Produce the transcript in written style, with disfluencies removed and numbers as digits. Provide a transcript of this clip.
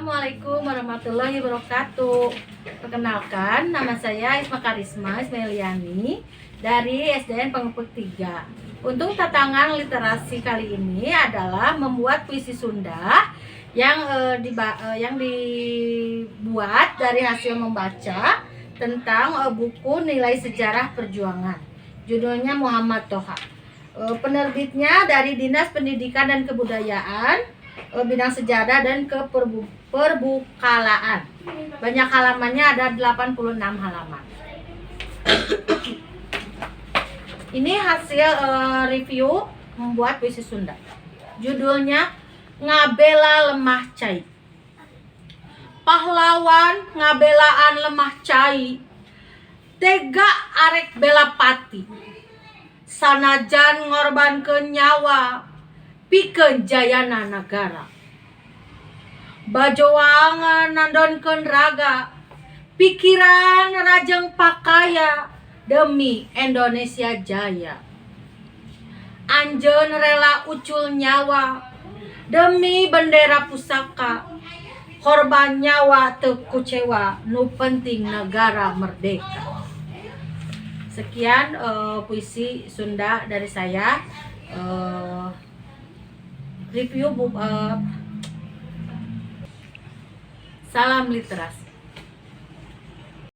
Assalamualaikum warahmatullahi wabarakatuh. Perkenalkan, nama saya Isma Karisma Ismailiani dari SDN Pangupuk 3. Untuk tantangan literasi kali ini adalah membuat puisi Sunda yang yang dibuat dari hasil membaca tentang buku Nilai Sejarah Perjuangan. Judulnya Muhammad Toha. Penerbitnya dari Dinas Pendidikan dan Kebudayaan, bidang sejarah dan keperbukalaan. Banyak halamannya, ada 86 halaman. Ini hasil review membuat puisi Sunda. Judulnya Ngabela Lemah Cai. Pahlawan ngabelaan lemah cai, tega arek bela pati, sanajan ngorbankeun nyawa pikeun jayana nagara. Bajoangan nandonkeun raga, pikiran rajeng pakaya, demi Indonesia jaya. Anjeun rela ucul nyawa demi bendera pusaka, korban nyawa teu kucewa, nu penting negara merdeka. Sekian puisi Sunda dari saya. Review buku. Salam literasi.